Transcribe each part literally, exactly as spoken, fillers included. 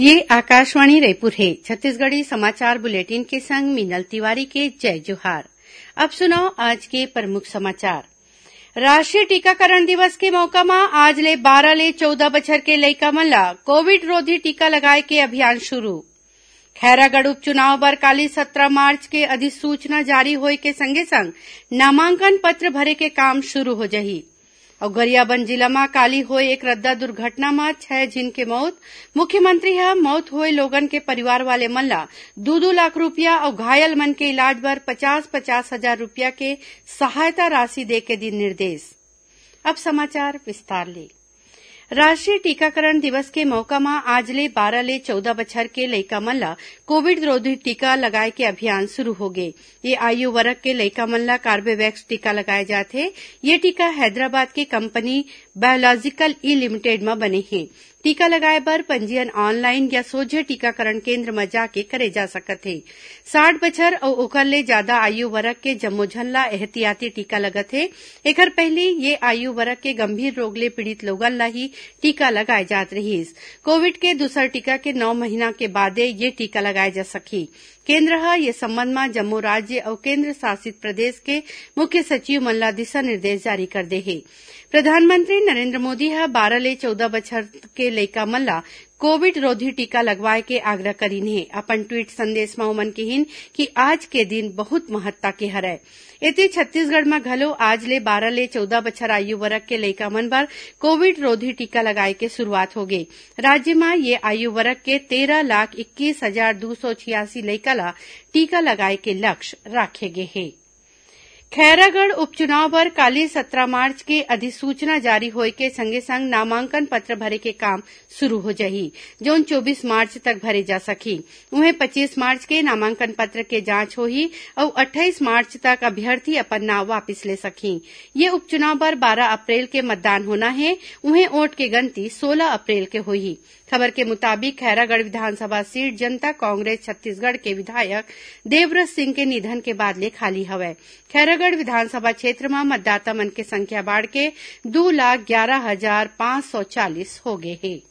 ये आकाशवाणी रायपुर हे। छत्तीसगढ़ी समाचार बुलेटिन के संग मीनल तिवारी के जय जोहार। अब सुनव आज के प्रमुख समाचार। राष्ट्रीय टीकाकरण दिवस के मौका म आज ले बारह ले चौदह बछर के लइका मन ल कोविड रोधी टीका लगाए के अभियान शुरू। खैरागढ़ उपचुनाव बर काली सत्रह मार्च के अधिसूचना जारी होए के संगे संग नामांकन पत्र भरे के काम शुरू हो जाही। अउ गरियाबंद जिला म काली होए एक रद्दा दुर्घटना म छह झिन के मौत। मुख्यमंत्री ह मौत होए लोगन के परिवार वाले मन ल दू दू लाख रूपिया अउ घायल मन के इलाज बर पचास पचास हजार रूपिया के सहायता राशि दे के दिन निर्देश। अब समाचार विस्तार ले। राष्ट्रीय टीकाकरण दिवस के मौका म आज ले बारह ले चौदह बछर के लइका मन ल कोविड रोधी टीका लगाए के अभियान शुरू हो गे। ये आयु वर्ग के लइका मन ल कार्बेवैक्स टीका लगाए जात हे। ये टीका हैदराबाद के कंपनी बायोलॉजिकल ई लिमिटेड म बने हे। टीका लगाए बर पंजीयन ऑनलाइन या सोझे टीकाकरण केंद्र म जाके करे जा सकत हे। साठ बछर अउ ओकर ले जादा आयु वर्ग के जम्मो झन ल एहतियाती टीका लगत हे। एखर पहिली ये आयु वर्ग के गंभीर रोग ले पीड़ित लोगन ल ही टीका लगाए जात रिहिस। कोविड के दूसर टीका के नौ महीना के बादे ये टीका लगाए जा सकही। केंद्र ह ये संबंध म जम्मो राज्य अउ केंद्र शासित प्रदेश के मुख्य सचिव मन ल दिशा निर्देश जारी कर दे हे। प्रधानमंत्री नरेंद्र मोदी ह बारह ले चौदह बछर के लइका मन ल कोविड रोधी टीका लगवाए के आग्रह करीन हे। अपन ट्वीट संदेश म ओमन किहीन कि आज के दिन बहुत महत्ता के हरय। एती छत्तीसगढ़ म घलो आज ले बारह ले चौदह बछर आयु वर्ग के लइका मन बर कोविड रोधी टीका लगाए के शुरुआत होगे। राज्य म ये आयु वर्ग के तेरह लाख इक्कीस हजार दू सौ छियासी लइका ल टीका लगाए के लक्ष्य राखे गे हे। खैरागढ़ उपचुनाव बर काली सत्रह मार्च के अधिसूचना जारी होए के संगे संग नामांकन पत्र भरे के काम शुरू हो जाही, जौन चौबीस मार्च तक भरे जा सकही। उहें, पच्चीस मार्च के नामांकन पत्र के जांच होही अउ अट्ठाईस मार्च तक अभ्यर्थी अपन नाव वापिस ले सकही। ये उपचुनाव बर बारह अप्रैल के मतदान होना हे, उहें, वोट के गनती सोलह अप्रैल के होही। खबर के मुताबिक, खैरागढ़ विधानसभा सीट जनता कांग्रेस छत्तीसगढ़ के विधायक देवव्रत सिंह के निधन के बाद ले खाली हवय। खैरागढ़ विधानसभा क्षेत्र म मतदाता मन के संख्या बाढ़ के दू लाख ग्यारह हजार पांच सौ चालीस हो गे हे।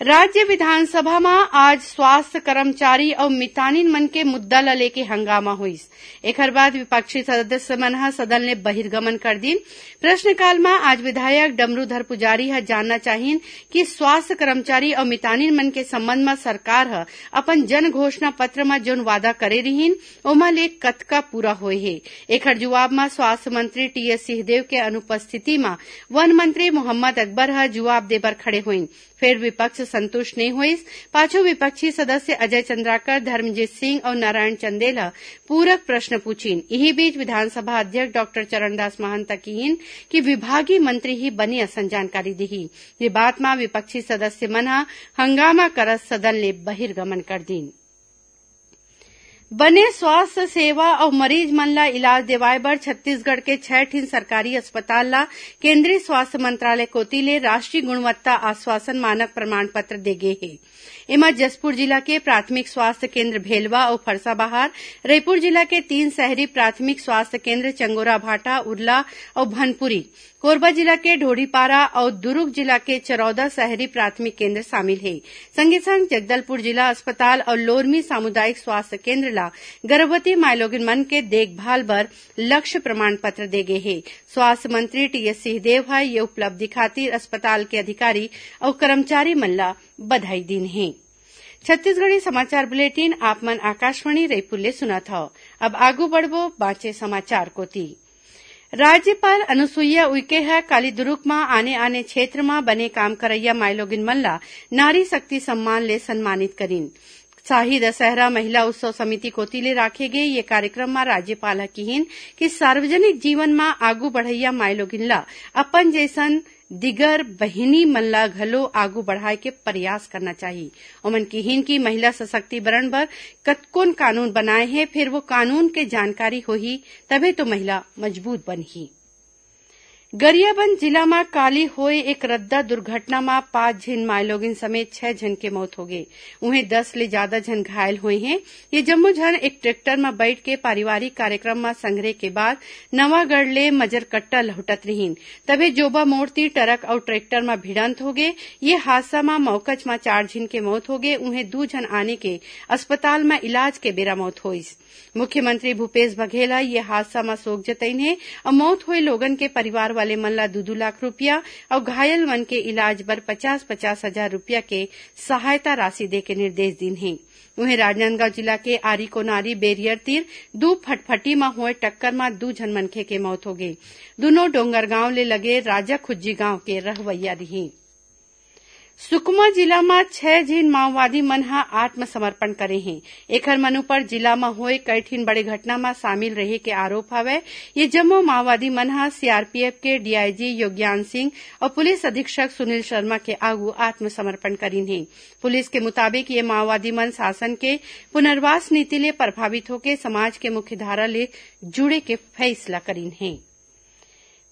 राज्य विधानसभा म आज स्वास्थ्य कर्मचारी अउ मितानिन मन के मुद्दा ल लेके हंगामा होइस। एखर बाद विपक्षी सदस्य मन ह सदन ले बहिर्गमन कर दीन। प्रश्नकाल म आज विधायक डमरूधर पुजारी ह जानना चाहिन कि स्वास्थ्य कर्मचारी अउ मितानिन मन के संबंध म सरकार ह अपन जन घोषणा पत्र म जौन वादा करे रिहीन, ओमा ले कतका पूरा होए हे। एखर जुवाब म स्वास्थ्य मंत्री टीएस सिंहदेव के अनुपस्थिति म वन मंत्री मोहम्मद अकबर ह जुवाब देबर खड़े होइन। फेर विपक्ष संतुष्ट नइ होइस। पाछू विपक्षी सदस्य अजय चंद्राकर, धर्मजीत सिंह अउ नारायण चंदेल ह पूरक प्रश्न पूछिन। इही बीच विधानसभा अध्यक्ष डॉक्टर चरणदास महंत किहीन कि विभागीय मंत्री ही बने असन जानकारी दिही। ये बात म विपक्षी सदस्य मन ह हंगामा करत सदन ले बहिर्गमन कर दीन। बने स्वास्थ्य सेवा अउ मरीज मन ला इलाज देवाय बर छत्तीसगढ़ के छह ठिन सरकारी अस्पताल ला केंद्रीय स्वास्थ्य मंत्रालय कोति ले राष्ट्रीय गुणवत्ता आश्वासन मानक प्रमाण पत्र दे गे हे। एमा जशपुर जिला के प्राथमिक स्वास्थ्य केंद्र भेलवा अउ फरसाबहार, रईपुर जिला के तीन शहरी प्राथमिक स्वास्थ्य केंद्र चंगोराभाटा, उरला अउ भनपुरी, कोरबा जिला के ढोढ़ीपारा अउ दुरूग जिला के चरौदा शहरी प्राथमिक केंद्र शामिल हे। संगे संग जगदलपुर जिला अस्पताल अउ लोरमी सामुदायिक स्वास्थ्य केंद्र ला गर्भवती माईलोगिन मन के देखभाल बर लक्ष्य प्रमाण पत्र दे गे हे। स्वास्थ्य मंत्री टीएस सिंहदेव ह ये उपलब्धि खातिर अस्पताल के अधिकारी अउ कर्मचारी मन ला बधाई दीन हे। छत्तीसगढ़ी समाचार बुलेटिन आप मन आकाशवाणी रईपुर ले सुनत हव। अब आगू बढ़बो बांचे समाचार कोति। राज्यपाल अनुसुईया उइके ह काली दुरूग म आने-आने क्षेत्र म बने काम करइया माईलोगिन मन ला नारी शक्ति सम्मान ले सम्मानित करिन। शाही दशहरा महिला उत्सव समिति कोति ले राखे गे ये कार्यक्रम म राज्यपाल ह किहीन कि सार्वजनिक जीवन म आगू बढ़इया माईलोगिन ला अपन जइसन दिगर बहिनी मन ला घलो आगू बढ़ाए के प्रयास करना चाही। ओमन किहीन कि महिला सशक्तिकरण बर कतकोन कानून बनाए हे, फेर वो कानून के जानकारी होही, तभे तो महिला मजबूत बनही। गरियाबंद जिला म काली होए एक रद्दा दुर्घटना म पांच झिन माईलोगिन समेत छह झन के मौत होगे। उहें, दस ले जादा झन घायल होए हें। ये जम्मो झन एक ट्रैक्टर म बइठ के पारिवारिक कार्यक्रम म संघरे के बाद नवागढ़ ले मजरकट्टा लहुटत रिहिन। तभे जोबा मोड़ तीर ट्रक अउ ट्रैक्टर म भिड़ंत होगे। ये हादसा म मौकच म चार झिन के मौत होगे, उहें दू झन आने के अस्पताल म इलाज के बेरा मौत होइस। मुख्यमंत्री भूपेश बघेल ह ये हादसा म शोक जतइन हे अउ मौत होए लोगन के परिवार वाले मन ला दू दू लाख रुपया अउ घायल मन के इलाज बर पचास पचास हजार रुपया के सहायता राशि दे के निर्देश दीन हे। उहें, राजनांदगांव जिला के आरी कोनारी बेरियर तीर दू फटफटी म होए टक्कर म दू झन मनखे के मौत होगे। दूनों डोंगरगांव ले लगे राजा खुज्जी गांव के रहवइया रिहिन। सुकमा जिला म छह झिन माओवादी मन ह आत्मसमर्पण करे हें। एखर मन ऊपर जिला म होए कई ठिन बड़े घटना म शामिल रहे के आरोप हवय। ये जम्मो माओवादी मन ह सीआरपीएफ के डीआईजी योज्ञान सिंह अउ पुलिस अधीक्षक सुनील शर्मा के आगू आत्मसमर्पण करीन हे। पुलिस के मुताबिक, ये माओवादी मन शासन के पुनर्वास नीति ले प्रभावित होके समाज के मुख्यधारा ले जुड़े के फैसला करीन हे।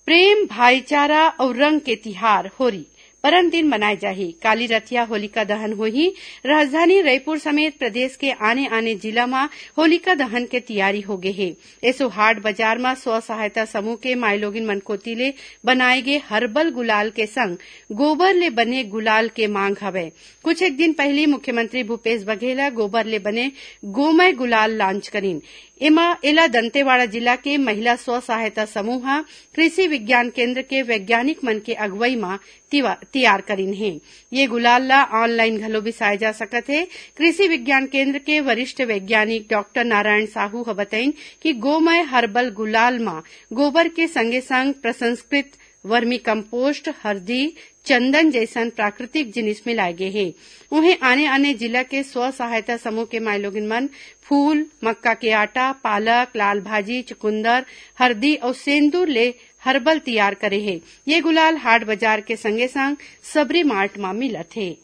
प्रेम, भाईचारा अउ रंग के तिहार होरी परन दिन मनाए जाही। काली रथिया होलिका दहन होही। राजधानी रईपुर समेत प्रदेश के आने-आने जिला म होलिका दहन के तियारी होगे हे। एसो हाट बाजार म स्व सहायता समूह के माईलोगिन मन कोति ले बनाए गे हर्बल गुलाल के संग गोबर ले बने गुलाल के मांग हवय। कुछ एक दिन पहिली मुख्यमंत्री भूपेश बघेल ह गोबर ले बने गोमय गुलाल launch करीन। एमा, एला दंतेवाड़ा जिला के महिला स्व सहायता समूह ह कृषि विज्ञान केंद्र के वैज्ञानिक मन के अगुवई म तिवा-, तियार करीन हे। ये गुलाल ला online घलो बिसाए जा सकत हे। कृषि विज्ञान केंद्र के वरिष्ठ वैज्ञानिक डॉक्टर नारायण साहू ह बतइन कि गोमय हर्बल गुलाल म गोबर के संगे-संग प्रसंस्कृत वर्मी कंपोस्ट, हरदी, चंदन जइसन प्राकृतिक जिनिस मिलाए गे हे। उहें, आने-आने जिला के स्व सहायता समूह के माईलोगिन मन फूल, मक्का के आटा, पालक, लाल भाजी, चुकुंदर, हरदी अउ सेंदूर ले हर्बल तियार करे हे। ये गुलाल हाट बाजार के संगे-संग सबरी मार्ट म मिलत हे।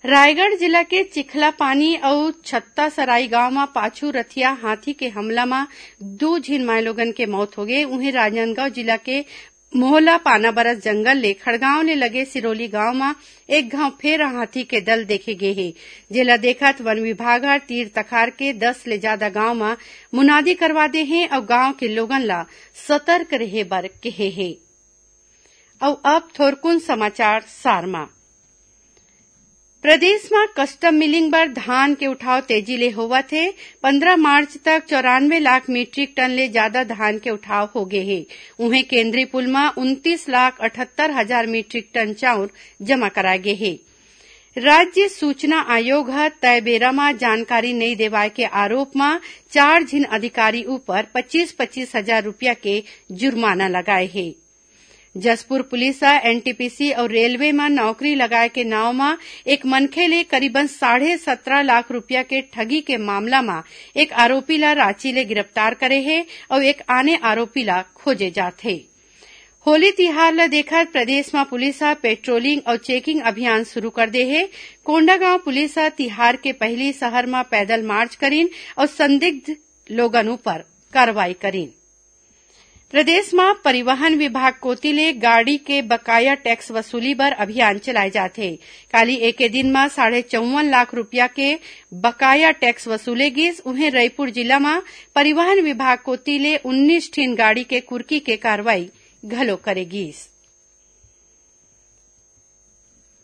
रायगढ़ जिला के चिखलापानी अउ छत्तासराई गांव म पाछू रथिया हाथी के हमला म दू झिन माईलोगन के मौत होगे। उहें, राजनांदगांव जिला के मोहला पानाबरस जंगल ले खड़गांव ले लगे सिरोली गांव म एक घांव फेर हाथी के दल देखे गे हे, जेला देखत वन विभाग ह तीर तखार के दस ले जादा गांव म मुनादी करवा दे हे अउ गांव के लोगन ला सतर्क रहे बर केहे हे। अउ अब थोरकुन समाचार सार म। प्रदेश म custom milling बर धान के उठाव तेजी ले होवत हे। पंद्रह मार्च तक चौरानवे लाख मीट्रिक टन ले जादा धान के उठाव हो गे हे। उहें, केंद्रीय पुल म उनतीस लाख अठहत्तर हजार मीट्रिक टन चाउर जमा कराए गे हे। राज्य सूचना आयोग ह तय बेरा म जानकारी नइ देवाय के आरोप म चार झिन अधिकारी ऊपर पच्चीस पच्चीस हजार रुपया के जुर्माना लगाए हे। जशपुर पुलिस ह एनटीपीसी अउ रेलवे म नौकरी लगाए के नांव म एक मनखे ले करीबन साढ़े सत्रह लाख रुपया के ठगी के मामला म एक आरोपी ला रांची ले गिरफ्तार करे हे अउ एक आने आरोपी ला खोजे जात हे। होली तिहार ल देखत प्रदेश म पुलिस ह पेट्रोलिंग अउ चेकिंग अभियान शुरू कर दे हे। कोंडागांव पुलिस ह तिहार के पहिली शहर म पैदल मार्च करीन अउ संदिग्ध लोगन ऊपर कार्रवाई करीन। प्रदेश म परिवहन विभाग कोति ले गाड़ी के बकाया टैक्स वसूली बर अभियान चलाए जात हे। काली एके दिन म साढ़े चौवन लाख रुपया के बकाया टैक्स वसूले गिस। उहें, रईपुर जिला म परिवहन विभाग कोति ले उन्नीस ठिन गाड़ी के कुर्की के कार्रवाई घलो करे गिस।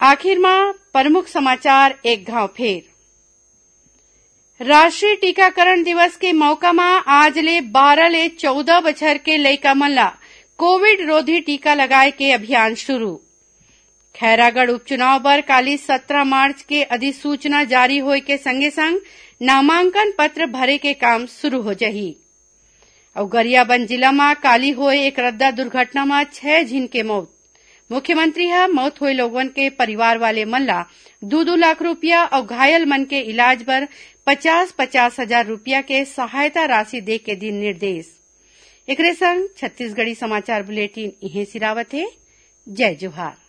आखिर म प्रमुख समाचार एक घांव फेर। राष्ट्रीय टीकाकरण दिवस के मौका म आज ले बारह ले चौदह बछर के लइका मन ला कोविड रोधी टीका लगाए के अभियान शुरू। खैरागढ़ उपचुनाव बर काली सत्रह मार्च के अधिसूचना जारी होए के संगे-संग नामांकन पत्र भरे के काम शुरू हो जाही। अउ गरियाबंद जिला म काली होए एक रद्दा दुर्घटना म छह झिन के मौत। मुख्यमंत्री ह मौत होए लोगन के परिवार वाले मन ला दू दू लाख रुपया अउ घायल मन के इलाज बर पचास पचास हजार रुपया के सहायता राशि दे के दिन निर्देश। एकरे संग छत्तीसगढ़ी समाचार बुलेटिन इहें सिरावत हे। जय जोहार।